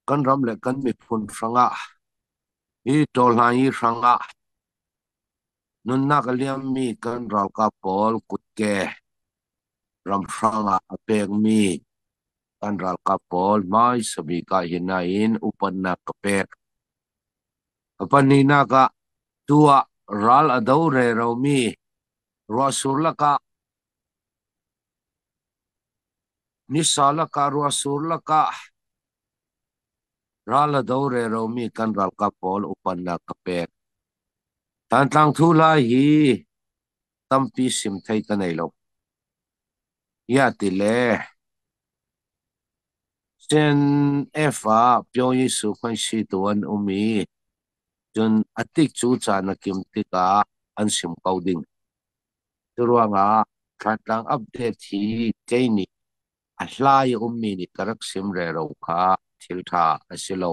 Kan ram le kan miphun hrangah hi tawlhlan hi hrangah nunnak a liammi kan ralkap pawl kutke ram hrangah a pekmi kan ralkap pawl hmaisa bik ah hin nain upatnak ka pek. A pahnihnak ah tu ah ral a do reromi ruahsur lakah nisa lakah ruahsur lakah ral a do reromi kan ralkap pawl upatnak ka pek. Thantlang thu lai hi tampi sim thei ka nei lo. Ya ti le CNF ah Pyongyang Su tu an um i cun a tik cu caan a kim tikah an sim ko ding. Curuangah Thantlang update hi kei nih a hlai a ummi nih ka rak sim rero kha thil ṭha a si lo.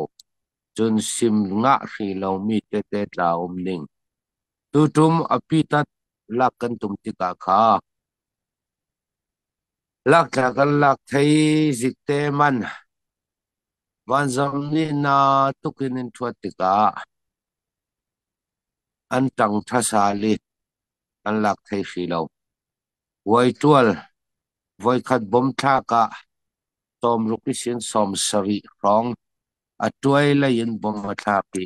Cun sim ngah hri lomi tete tla um ning. Tuṭum a pitat lak kan tum tikah kha Lakthla kan lak thei zikte man vanzang nih na tukin in ṭhuat tikah an ṭang ṭhasal i an lak thei hri lo. Vuaitual voikhat bom thlak ah 60 in 70 hrawng a tuai lei in bom a thlak i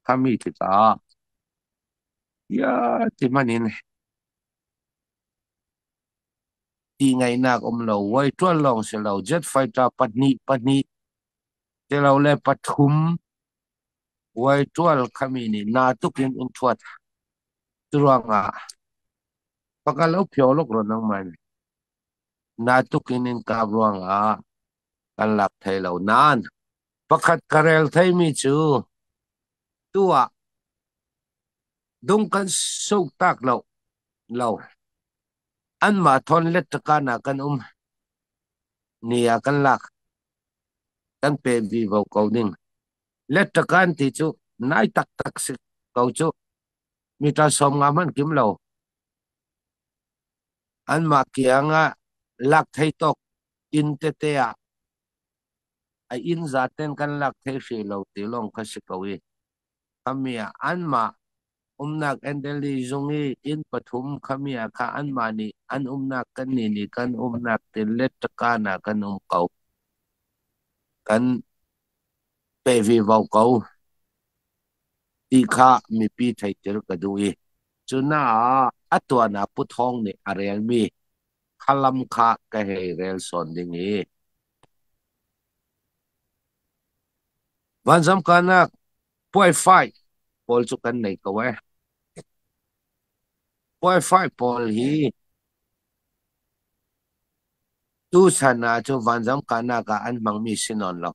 khami tikah ya ti man in Ti ngaihnak um lo. Vuaitual lawng si lo. Jet fighter pahnih pahnih silole pathum vuaitual khami nih na tuk in in thuat. Curuangah pakal lo phio lok ro nang man. Na tuk in in kap ruangah kan lak thei lo. Nain pakhat ka rel theimi cu tu ah dung kan suk tak lo lo. Anmah thawn let-ṭakan ah kan um. Ni ah kan lak. Kan pe vivo ko ning. Let-ṭakan ti cu nai taktak si ko cu. Mita 50 hmanh kim lo. Anmah kiang ah lak thei tawk inn tete ah a inn zaten kan lak thei hri lo ti lawng kha si ko i. Khami ah anmah umnak Endeli zung i inn pathum khami ah kha anmah nih an umnak kannih nih kan umnak ti letṭakan ah kan um ko. Kan pe vivo ko ti kha mipi theihter ka duh i cunaah a tuan ah Pu Thawng nih a relmi khalam kha ka hei rel sawn ding i Vanzam kanak puaifai pawl cu kan nei ko ee. Puaifai pawl hi tuchan ah cu vanzam kanak ah an hmangmi si nawn lo.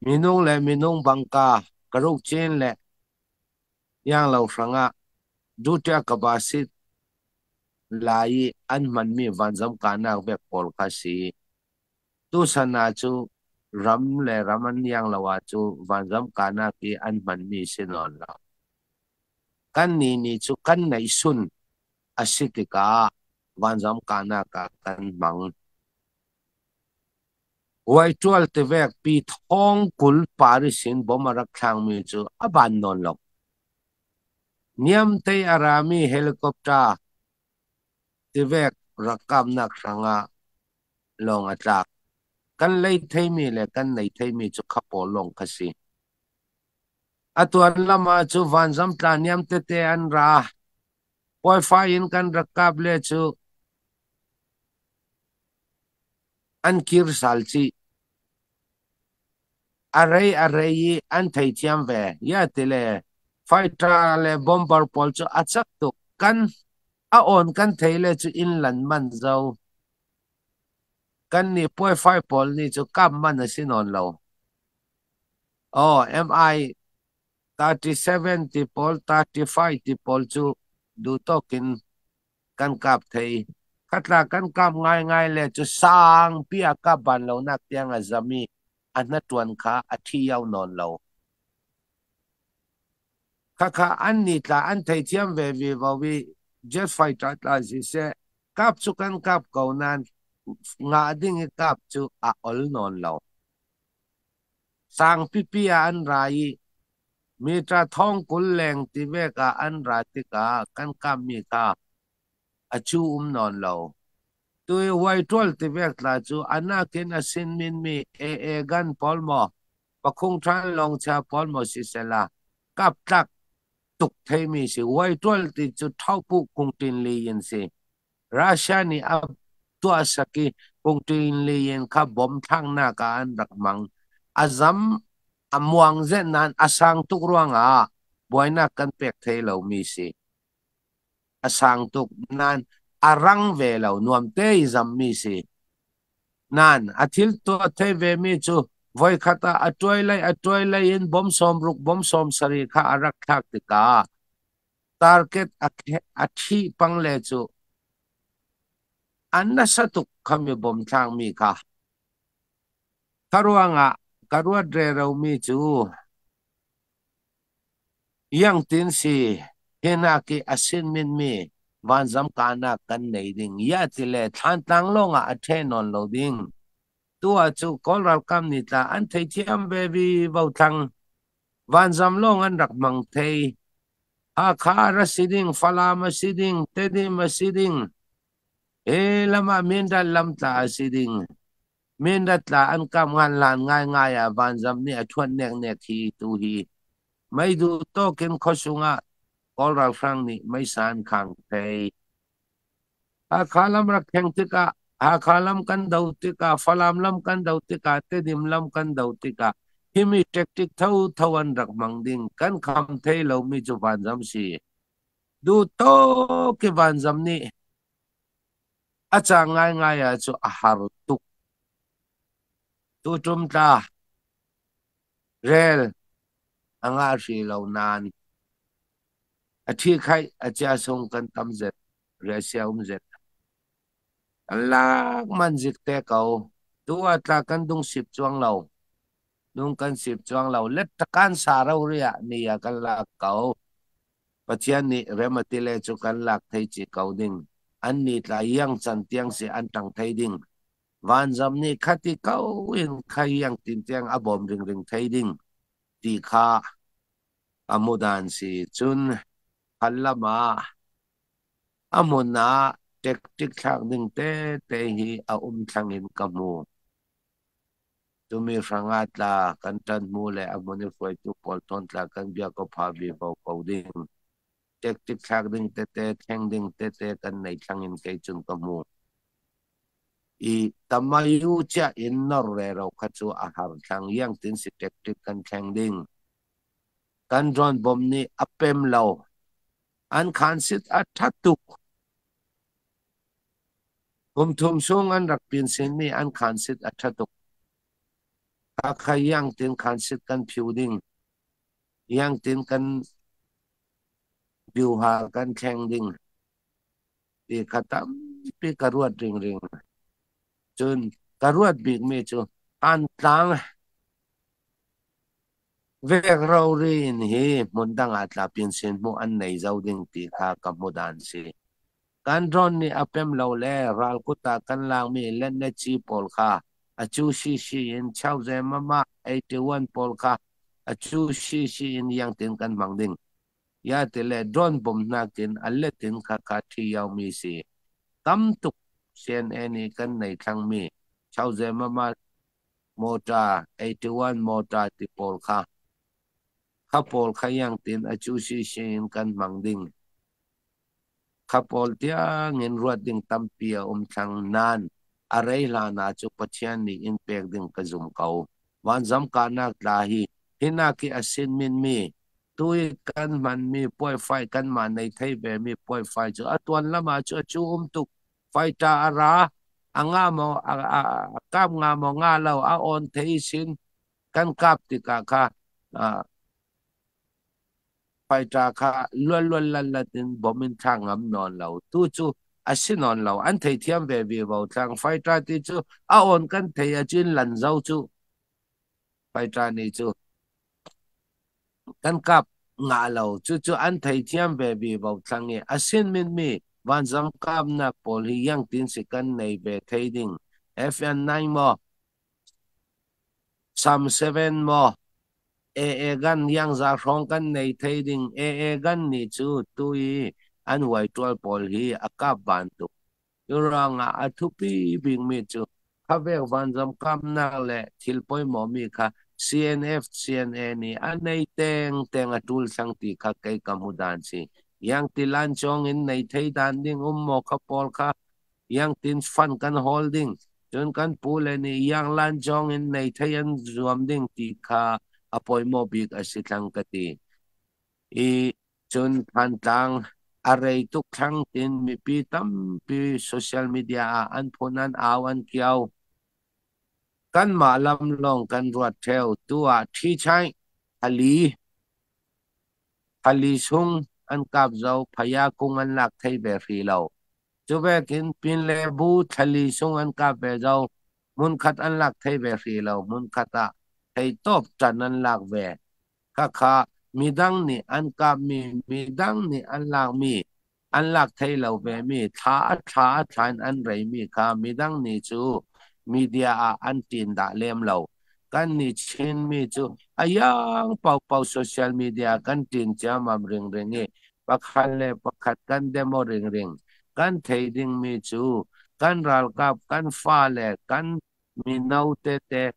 Minung le minung bangka karuk cin le ianglo hrangah duṭia kabasit lai i an hmanmi vanzam kahnak vek pawl kha si. Tuchan ah cu ram le ram an iang lo ah cu vanzam kahnak i an hmanmi si nawn lo. Kannih nih cu kan neihsun a si tikah vanzam kahnak ah kan hmang. Vuaitual tivek pi thong 20 Paris in bom a rak thlangmi cu a ban nawn lo. Niamtei a rami helicopter tivek rak kapnak hrangah lawng a tlak. Kan lei theimi le kan nei theimi cu kha pawl lawng kha si. A tuan lam ah cu vanzam tla niam tete an ra. Wifi in kan rak kap le cu an kir sal chih. A rei a rei i an theithiam ve. Ya tile fighter le bomber pawl cu a cak tuk. Kan a awn kan thei le cu inn lan man zo. Kan nih puaifai pawl nih cu kap man a si nawn lo. Oh, MI 37 ti pawl, 35 ti pawl cu duhtawk in kan kap thei. Khatla kan kap ngaingai le cu sangpi a kap ban lonak tiang a zam i a hnatuan kha a thi yau nawn lo. Khakha an ni tla an theithiam ve vivo i jet fighter tla siseh kap cu kan kap ko nain Nga ding i kap cu a ol nawn lo. Sang pipi ah an ra i mita thong 20 leng ti vek ah an ra tikah kan kapmi kha a cu um nawn lo. Tui huaitual ti vek tla cu anakin a sin minmi AA gan pawl maw, pakhung ṭhan lawngchia pawl maw sisela kap tlak tuk theimi si. Huaitual ti cu thopu kungṭin li in si. Russia nih a tuahsak i kungṭin li in kha bom thlaknak ah an rak hmang. A zam a muang zenh nain a sang tuk ruangah buainak kan pek thei lomi si. A sang tuk nain a rang ve lo, nuam te i zammi si. Nain a thil tuah thei vemi cu voikhat ah a tuai lei in bom 60 bom 70 kha a rak thlak tikah target a thih pang le cu an nasa tuk khami bom thlakmi kha. Kha ruangah ka ruat reromi cu Iangtin si hinak i a sin minmi vanzam kahnak kan nei ding ya ti le Thlantlang lawngah a ṭhe nawn lo ding. Tu ah cu Kawl ralkap nih tla an theithiam ve vi vothlang. Vanzam lawng an rak hmang thei. Hakha a si ding, Falam a si ding, Tedim a si ding. He lam ah Mindat lam tla a si ding. Mindat tla an kam ngan lan ngaingai ah vanzam nih a ṭhuat neknek hi tu hi. Meidu tawkin khuasung ah Kawl ralhrang nih meisa an khang thei. Hakha lam rak thleng tikah, Hakha lam kan do tikah, Falam lam kan do tikah, Tedim lam kan do tikah himi tactic thotho an rak hmang ding kan kham thei lomi cu vanzam si. Duh tuk i vanzam nih a cang ngaingai ah cu a har tuk. Tuṭum tla rel a ngah hri lo nain a ṭhikhaih a chia sung kan tam zet, riasia um zet. Kan lak man zik te ko. Tu ah tla kan dung sip cuang lo. Nung kan sip cuang lo. Let takan sa ro ria ni ah kan lak ko. Pathian nih rem a ti le cu kan lak thei ci ko ding. An ni tla iang can tiang si an ṭang thei ding. Vanzam nih khati ko in kha iang tin tiang a bawm ringring thei ding ti kha a mudan si. Cun hal lam ah a hmun ah ṭekṭik thlak ding tete hi a um thlang in ka hmu. Tumi hrangah tla kan ṭan hmu le a hmun i hruaitu pawl thawn tla kan bia ko pha vi vo ko ding. Ṭekṭik thlak ding tete, thleng ding tete kan nei thlang in kei cun ka hmu. I tamayu cia in nor rero kha cu a har thlang iang tin si ṭekṭik kan thleng ding. Kan drone bom nih a pem lo. An khan sit a ṭha tuk. Kum thum chung an rak pin sinmi an khan sit a ṭha tuk. Hakha iang tin khan sit kan phiu ding. Iang tin kan biuha kan thleng ding. Ti kha tampi ka ruat ringring. Cun ka ruat bikmi cu an tlang vek rori in hi hmun dang ah tla pin sin hmuh an nei zo ding ti kha ka hmu dan si. Kan drone nih a pem lo le ral kut ah kan lakmi lenneci pawl kha a cu shishi in chauze mama 81 pawl kha a cu shishi in yangtin kan hmang ding. Ya ti le drone bom nakin a let in kha kha thi yaumi si. Tam tuk CNA nih kan nei thlangmi chauze mama motor 81 motor ti pawl kha kha pawl kha yangtin a cu shishi in kan hmang ding. Kha pawl tiangin ruat ding tampi a um thlang nain a rei hlan ah cu Pathian nih in pek ding ka zum ko. Vanzam kahnak tla hi hinak hi a sin minmi tu i kan hmanmi puaifai kanmah nei thei vemi puaifai cu a tuan lam ah cu a cu um tuk. Fighter a ra a nga maw a kap nga maw nga lo a on thei sin kan kap tikah kha Fighter kha luanluan lanlat in bom in thla ngam nawn lo. Tu cu a si nawn lo. An theithiam ve ve bo tlang. Fighter ti cu a on kan thei ahcun lan zo cu. Fighter nih cu kan kap ngah lo. Cucu an theithiam ve ve bo thlang i a sin min mi Vanzang kapnak pawl hi yangtin si kan nei ve thei ding. FN9 maw? Sam 7 maw? AA gan yangza hrawng kan nei thei ding. AA gan nih cu tu i an huaitual pawl hi a kap bantuk. Curuangah a thupi bikmi cu khavek vanzam kapnak le thil poimawmi kha CNF CNA nih a nei tengteng a ṭul thlang ti kha kei ka hmu dan si. Yangti lancawng in nei thei dan ding um maw kha pawl kha yangtin fan kan hawl ding. Cun kan pu le nih yang lancawng in nei thei an zuam ding ti kha a poimawh bik a si thlang ka ti. I cun Thantlang a rei tuk thlang tin mipi tampi social media ah an phun an au an kiao. Kanmah lam lawng kan ruat theo. Tu ah ṭhichaih thali thali chung an kap zo phaya kung an lak thei ve hri lo. Cu vekin pinle bu thali chung an kap ve zo hmunkhat an lak thei ve hri lo. Hmunkhat ah thei tawp ṭan an lak ve. Khakha midang nih an kapmi, midang nih an lakmi, an lak thei lo vemi, thla a thla a thla in an reimi kha midang nih cu media ah an ṭin dah lem lo. Kan nih Chinmi cu a iang paohpaoh social media kan ṭin ciammam ringring i pakhat le pakhat kan demo ringring. Kan thei dingmi cu kan ralkap, kan fale, kan mino tete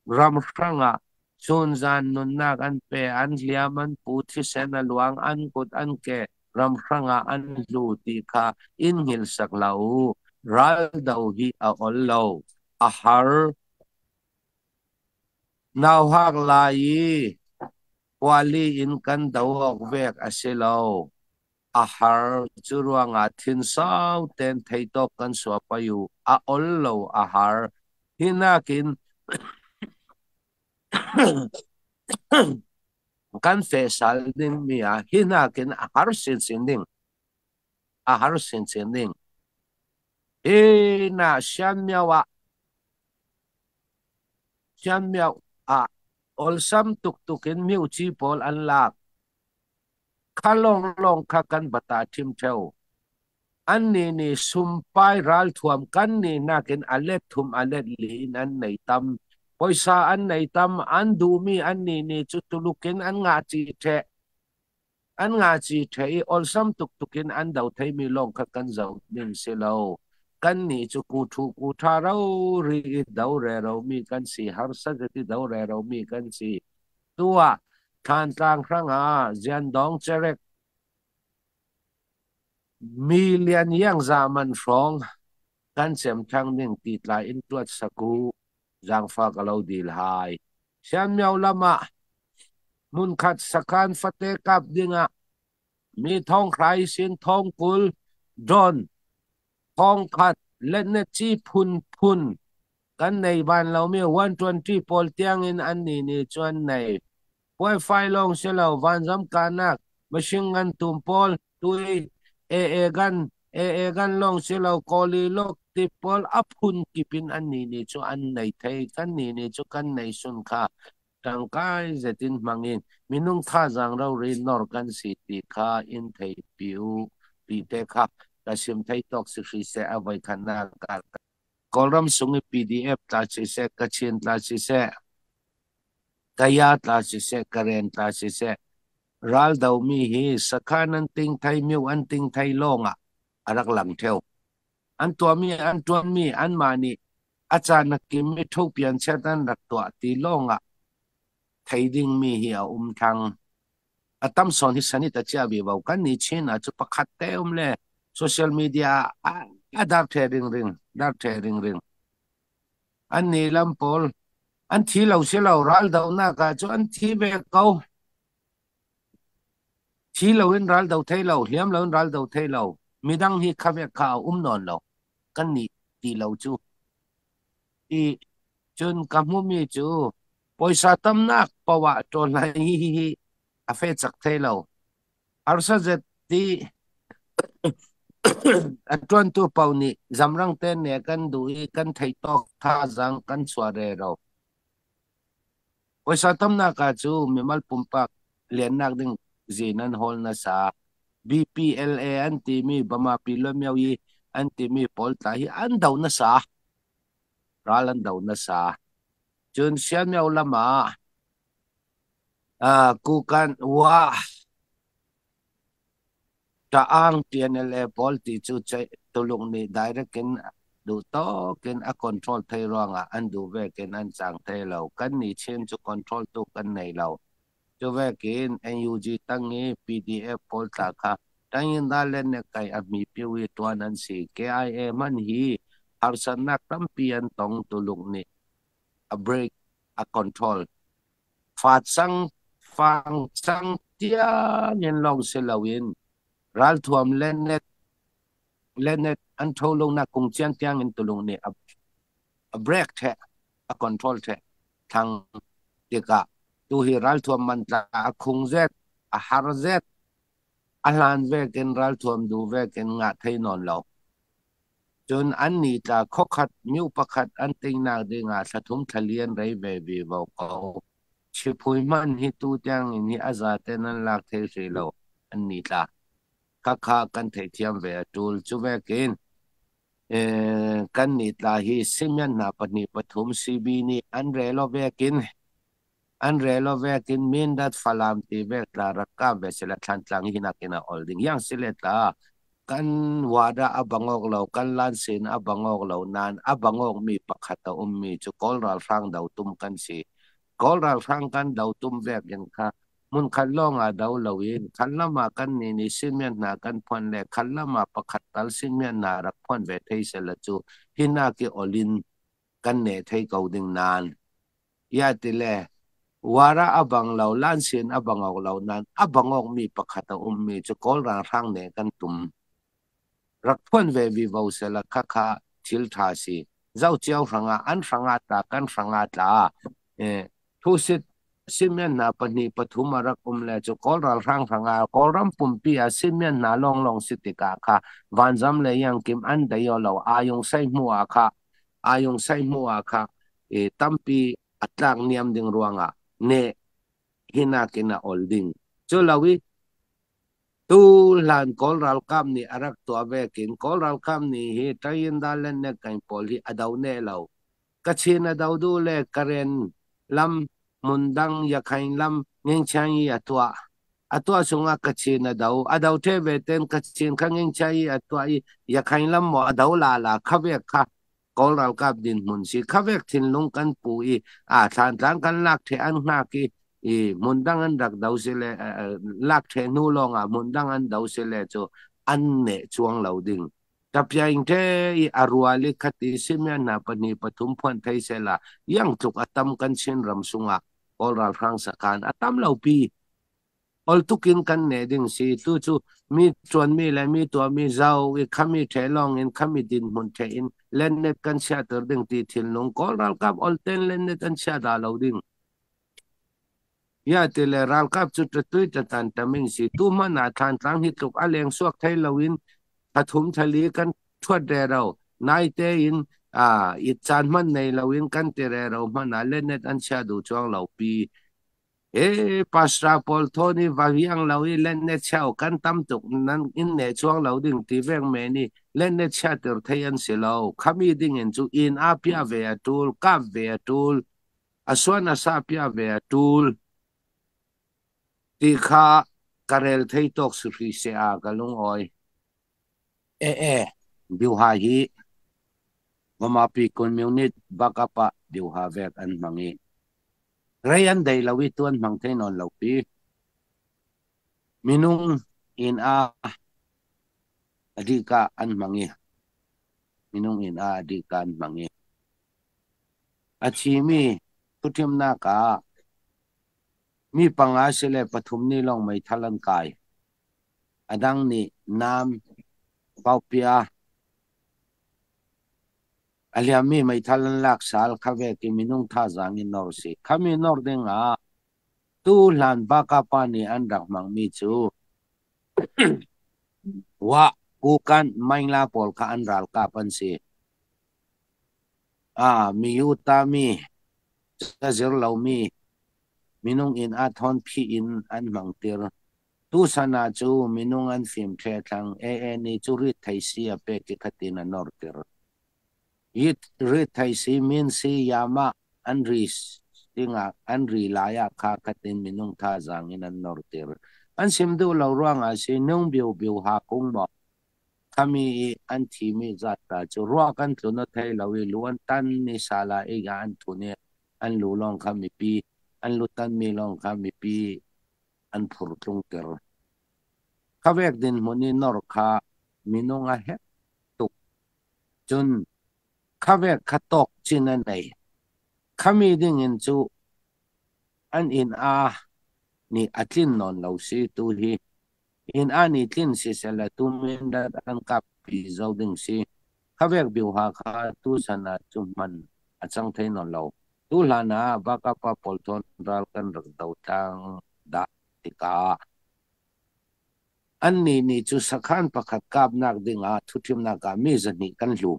ramhrang ah chunzan nunnak an pe, an hliam, an pu, thisen a luang, an kut an ke ramhrang ah an hlu ti kha in hngilsak hlah u. Raldo hi a ol lo, a har. Nauhak lai i kuali in kan do awk vek a si lo. A har. Cu ruangah thinsau tein theitawk kan suah pai u. A ol lo, a har. Hi nakin kan fehsal dingmi ah hi nakin a har sinsin ding. A har sinsin ding. Hi na sianmio ah sianmio ah olsam tuktuk in miuci pawl an lak. Kha lawnglawng kha kan va tah ṭhimṭheo. Annih nih sumpai ralthuam kannih nakin a let thum a let li in an nei tam. Poisa an nei tam, an duhmi annih nih cu Tuluk in an ngah chih ṭheh. An ngah chih ṭheh i olsam tuktuk in an do theimi lawng kha kan zoh ding si lo. Kannih cu kuṭhu kuṭha rori i do reromi kan si, harsa zet i do reromi kan si. Tu ah Thantlang hrangah Ziandawng cerek mi lian iangza man hrawng kan cem thang ning ti tlai in tuat saku zaangfa ka lo dil hai. Sianmio lam ah hmunkhat sakhan fate kap dingah mi thong hrai sin thong 20 don thong khat letnetci phun phun kan nei ban lomi 120 pawl tiangin annih nih cun nei. Wifi lawng si lo vanzam kahnak machine gun tum pawl tui AA gun AA gun lawng si lo kawli lok ti pawl a phun kip in annih nih cu an nei thei kan nih nih cu kan nei sun kha tangkai zetin hmangin minung thazaang rori nor kan si ti kha in thei piu pi te kha ka sim thei tawk si hri se a voi khatnak ah Kawlram sung i PDF tla siseh, Kachin tla siseh, Kaya tla siseh, Karen tla siseh, raldo mi hi sakhan an ting thai, myu an ting thai lawng ah a rak lang theo. An tuahmi, an tuanmi, anmah nih a caan a kim i thopian chiat an rak tuah ti lawng ah thei dingmi hi a um thang. A tam sawn hi sanit a chia vi vo. Kan ni Chin ah cu pakhat te um le social media ah a dar the ring ring, dar the ring ring. An ni lam pawl an thi lo si lo ral donak ah cu an thi ve ko. Thi lo in ral do thei lo, hliam lo in ral do thei lo. Midang hi kha ve kha a um nawn lo. Kan ni ti lo cu. I cun ka hmumi cu Puaisa tamnak paoh ah ṭawl lai hi a fe cak thai lo. Arsa zet ti a ṭuantu paoh nih zamrang te ne kan duh i kan theih tawk thazaang kan chuah rero. Puaisa tamnak ah cu mimal pumpak liannak ding zin an hawl nasa. BPLA an timi Bama Pi Luamyo-yi an timi pawl tla hi an do nasa. Ral an do nasa. Cun Siamyo lam ah Kukan Wa Ta'ang TNLA pawl ti cu Tuluk nih direct in duh tawk in a control thei ruangah an duh vekin an cang thei lo. Kan nih Chin cu control tu kan nei lo. Cu vekin NUG tang i PDF pawl tla kha Tayinda le Nekai a hmi piu i tuan an si. KIA hmanh hi harsatnak tampi an tong. Tuluk nih a break, a control. Facang fangcang tiangin lawng si loin ralthuam le net le net an ṭholonak kung ciang tiangin Tuluk nih a break ṭheh, a control ṭheh. Thlang tikah tuhi ralthuam man tla a khung zet, a har zet, a hlan vekin ralthuam duh vekin ngah thei nawn lo. Cun an ni tla khuakhat myu pakhat an tingnak dingah thla thum thla li an rei ve vivo ko. Chiphui hmanh hi tu tiangin hi a zate nan lak thei hrih lo an ni tla. Khakha kan theithiam ve a ṭul. Cu vekin kan ni tla hi Simeon hna pahnih pathum CB nih an rel aw vekin an rel aw vekin Mindat Falam ti vek tla rak kap ve sila Thlantlang hi nakin a ol ding yang sile tla kan wada a bangok lo kan lansin a bangok lo nan a bangok mi pakhat a um mi cu Kawl ralhrang do tum kan si. Kawl ralhrang kan do tum vek in kha hmun khat lawng ah do loin khat lam ah kan nih nih Simeon hna kan phuan le khat lam ah pakhat tal Simeon hna rak phuan ve thei sela cu hi nak i olin kan ne thei ko ding nan ya ti le wara a bang lo lansin a bangok lo nan a bangok mi pakhat a um mi cu Kawl ralhrang ne kan tum rak phuan ve vivo sela kha kha thil tha si zo cio hrangah an hrangah tla kan hrangah tla thusit Simeon hna pahnih pathum a rak um le cu Kawl ralhrang hrangah Kawlram pumpi ah Simeon hna lawnglawng si tikah kha vanzam le iangkim an dei lo ayung sei hmu ah kha ayung sei hmu ah kha tampi a tlak niam ding ruangah ne hinakin a ol ding cu lo i Tu hlan Kawl ralkap nih a rak tuah vekin Kawl ralkap nih hi Tayinda le Nekkaing pawl hi a do ne lo. Kachin a do duh le Karen lam hmundang Yakhain lam Ngengchiang i a tuah. A tuah chungah Kachin a do. A do the ve ten Kachin kha Ngengchiang i a tuah i Yakhain lam maw a do la la kha vek kha Kawl ralkap dinhmun si khavek thinlung kan pu i a thlantlang kan lak the an hngak i i hmundang an rak do si le lak the hnu lawngah hmundang an do si le cu an ne chuang lo ding tapyaing the i a rual i khati simian hna pahnih pathum phuan thei sela yang tluk a tam kan Chin ram sungah Kawl ralhrang sakhan a tam lo pi ol tukin kan ne ding si. Tu cu mi ṭuanmi le mi tuahmi zau i khami ṭhe lawng in khami dinhmun ṭhe in lennet kan chiahter ding ti thinlung Kawl ralkap olten lennet an chia dah lo ding. Ya ti le ralkap cu ṭatui ṭatan taming si. Tu hmanh ah Thlantlang hi tluk a leng suak thei loin thathum thali kan ṭhuat rero. Naite in i caan hmanh nei loin kan ti rero hmanh ah lennet an chia duh chuang lo pi. E pastor pawl thawn i va riang lo i len ne cheu kan tam tuk nan in ne chuang lo ding ti veng me ni len ne chia tir thei an si lo khami ding in cu in a pia ve a tul kap ve a tul a suan a sa pia ve a tul ti kha karel thei tok su hri se a ka lung oi e e biuha hi Mamapi Communist bakapa biuha vek an hmangi Rei an dei lo i tuan hmang thei nawn lo pi. Minung inn ah a dihka an hmang i minung inn ah a dihka an hmang i a thimi thuṭhimnak ah mi panga sile pathum nih lawng meithal an kai. A dang nih nam, paupia, A liammi meithal an lak sal kha vek i minung thazaang in nor si. Khami nor ding ah tu hlan Bakapa nih an rak hmangmi cu Wah, Kukan, Maingla pawl kha an ralkap an si. Miyu tami, cazir lomi, minung inn ah thawn phih in an hmangtir. Tusan ah cu minung an fim thletlang. AA nih cu rit thei si a pek i khatin a norter. Rit thei si min si yamah an ri dingah an ri lai ah kha khatin minung thazaang in an norter. An sim duh lo ruangah si nung biu biu ha kung maw khami i an thimi zat ta cu ruak an tlun a thei lo i lu an tan ni sala i an thun i an lu lawng kha mipi an lu tanmi lawng kha mipi an phur tlungter. Khavek dinhmun i nor kha minung a hek tuk. Cun khavek kha tawk cin a nei. Khami dingin cu an inn a nih a tlin nawn lo si tu hi. Inn a nih tlin siseh tu mindat an kap pi zo ding si. Khavek biuha kha tu san ah cu hman a cang thei nawn lo. Tu hlan ah Bakapa pawl thawn ral kan rak do tlang dah tikah annih nih cu sakhan pakhat kapnak dingah thuṭhimnak ah mi 200 kan hlu.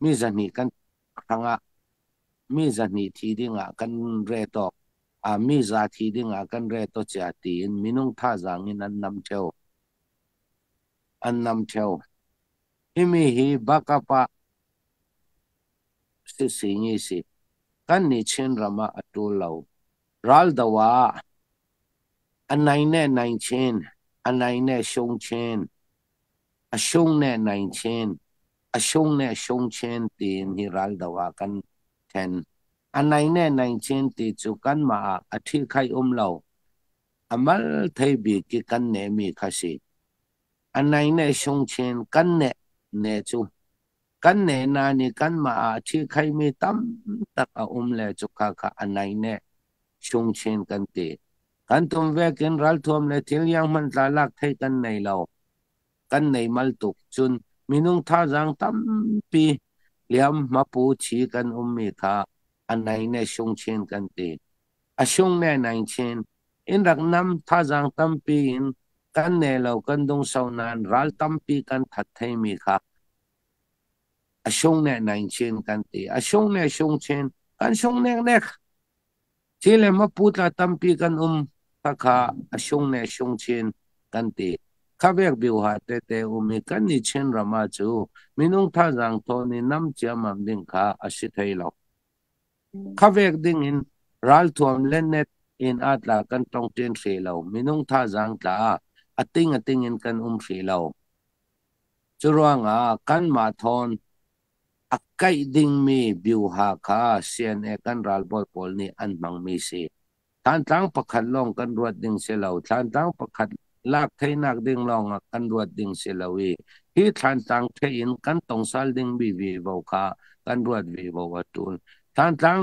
Mi 200 kan hrangah mi 200 thi dingah kan re tawk. Mi za thi dingah kan re to cia tiin minung thazaang in an nam ṭheo. An nam ṭheo. Himi hi Bakapa sisingi si. Kan nih Chinram ah a ṭul lo. Raldo ah a nai ne nai chin, a nai ne sung chin, a sung ne nai chin, a sung ne sung chin tiin hi raldo ah kan then. A nai ne nai chin ti cu kanmah ah a ṭhi khai um lo. A mal thei bik i kan nehmi kha si. A nai ne sung chin kan ne ne cu kan nehna nih kanmah ah ṭhikhaimi tamtak a um le cukha kha a nai ne sungchin kan ti. Kan tum vekin ralthuam le thil iang hmanh tla lak thei kan nei lo. Kan nei mal tuk. Cun minung thazaang tampi liam hmapu chi kan ummi kha a nai ne sungchin kan ti. A sung ne nai chin. In rak nam thazaang tampi in kan ne lo kan dungso nain ral tampi kan that theimi kha a sung ne nain chin kan ti. A sung ne sung chin kan sung neknek. Thi le mapu tla tampi kan um khakha a sung ne sung chin kan ti. Khavek biuha tete um i kan ni Chin ram ah cu minung thazaang thawn i nam ciammam ding kha a si thei lo. Khavek ding in ralthuam le net in atla kan tong tin hri lo. Minung thazaang tla a ting a ting in kan um hri lo. Curuangah kanmah thawn a kaih dingmi biuha kha CNA kan ralbawi pawl nih an hmangmi si. Thlantlang pakhat lawng kan ruat ding si lo. Thlantlang pakhat lak theinak ding lawngah kan ruat ding si lo i hi thlantlang theih in kan tongsal dingmi vivo kha kan ruat vivo a ṭul. Thlantlang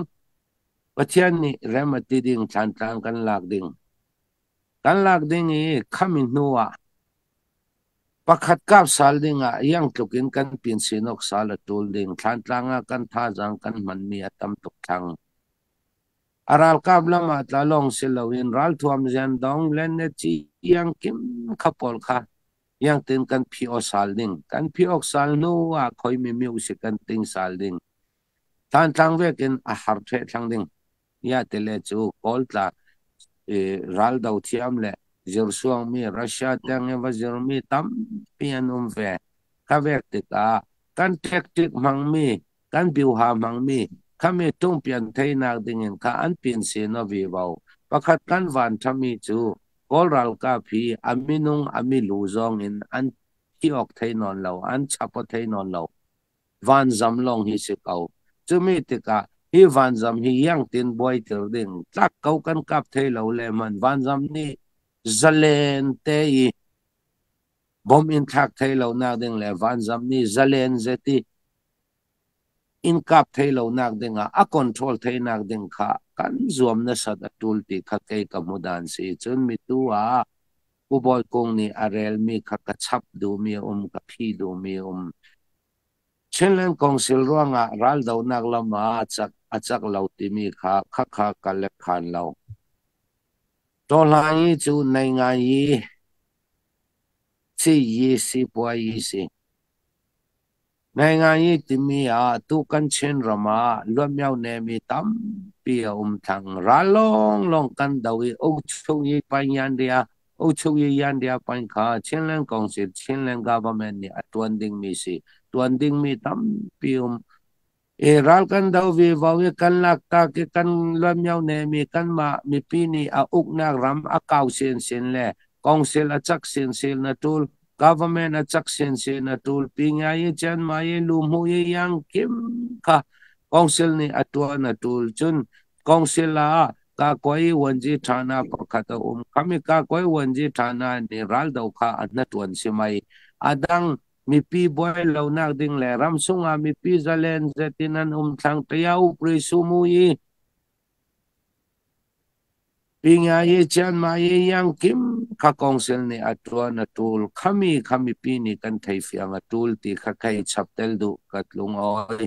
Pathian nih rem a ti ding thlantlang kan lak ding. Kan lak ding i khami hnu ah pakhat kap sal dingah iang tluk in kan pin sinawk sal a ṭul ding. Thlantlang ah kan thazaang kan hmanmi a tam tuk thlang. A ralkap lam ah tla lawng si loin ralthuam ziandong le ne ci iang kim kha pawl kha iang tin kan phi aw sal ding. Kan phi awk sal hnu ah khoi mi miu si kan ting sal ding. Thlantlang vek in a har ṭheh thlang ding. Ya tele cu Kawl tla raldo thiam le zirsuangmi Russia tiang i va zirmi tampi an um ve. Ka vek tikah kan tactic hmangmi, kan biuha hmangmi, khami tungpian theinak dingin kha an pin sin a vivo. Pakhat kan van ṭhami cu Kawl ralkap hi a minung a milu zong in an thi awk thei nawn lo, an chap aw thei nawn lo. Vanzam lawng hi si ko. Cumi tikah hi vanzam hi iangtin buaitir ding tlak ko kan kap thei lo le man vanzam nih zalen te i bom in thlak thei lo nak ding le vanzam nih zalen zeti in kap thei lo nak ding ah a control thei nak ding kha kan zuam nasat a tul ti kha kei ka hmu dan si. Cun mi tu ah Pu Bawi Kung nih a relmi kha ka chap duhmi a um, ka phi duhmi a um. Chinland Council ruangah raldohnak lam ah a cak lo timi kha khakha ka lek khan lo. Tawhlang i cu nei ngai i si yi si puai yi si. Ngai ngai i timi ah tu kan Chin ram ah luatmio nemi tampi a um thang. Ral lawnglawng kan do i uk chung i painyan ria 欧秋叶yan dia pain kha Chinland Council Chinland Government nih a tuan dingmi si tuan dingmi tampi um e ral kan do ve vau i kan lak ta ki kan luan miao ne mi kan ma mipi nih a uknak ram a kau sin sin le council a chak sin sin na tul government a chak sin sin na tul pi nga ye chan ma ye lu mu ye yang kim kha council nih a tuan a tul cun council ah ka koi wanji thana pakhat a um khami ka koi wanji thana ni ral do kha an na tuan si mai adang mipi buai lo nak ding le ram sungah mipi zalen zetin an um thlang tia upri sumu yi pinga ye chan ma ye yang kim kha council ni atuan atul khami khami pi ni kan thei fiang atul ti kha khai chaptel du katlung oi.